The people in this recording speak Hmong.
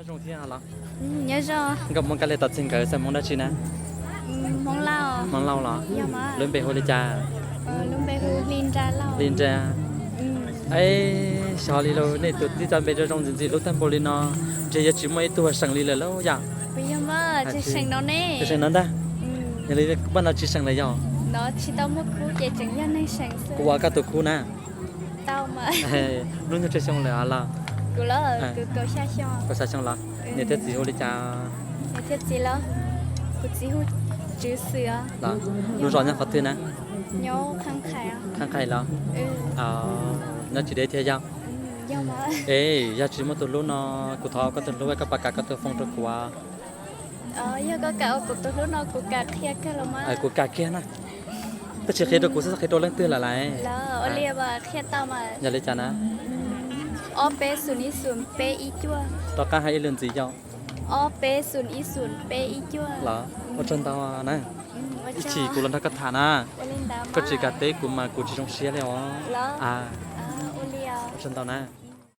Zoo thiab los? Nkauj Hmoob kab li tau txij nkawm xav Hmoob dab tsi na? Hmoob Lauj los? Lub npe hu li cas? Hli Nra. Xyov li lauj, nej tus tib txoj npe zoo zoo ntxim ntxim hlub tag npaum li no, ntshe yuav tsis muaj ib tug seem li lawm lauj yom? Seem no ntag. Yog li kuv paj no tsis seem lawm yog? Kuv ua koj tus khub na. Hnub nyoog tsawg xyoo lawm los? Kaum xya xyoo los? Niam thiab txiv hu li cas? Los, lub zos nyob qhov twg na? Qhab Nqhais los? Nyob tsis deb thiab yog? Es yog tsis muaj tus hlub no, kuv thov koj tus hlub, koj puas kam koj tus foon rau kuv? Kuv kam kiag na. Koj tsis qhia rau kuv xwb, qhia rau leej twg lawm lauj? Yog li cas na? Rov qab hais ib lwm ntxiv yom? Los, ua tsaug ntau na. Ib chim kuv los nrog koj tham na. Koj tsis kam teb kuv mas kuv tsis zoo siab li os. Ua tsaug ntau na.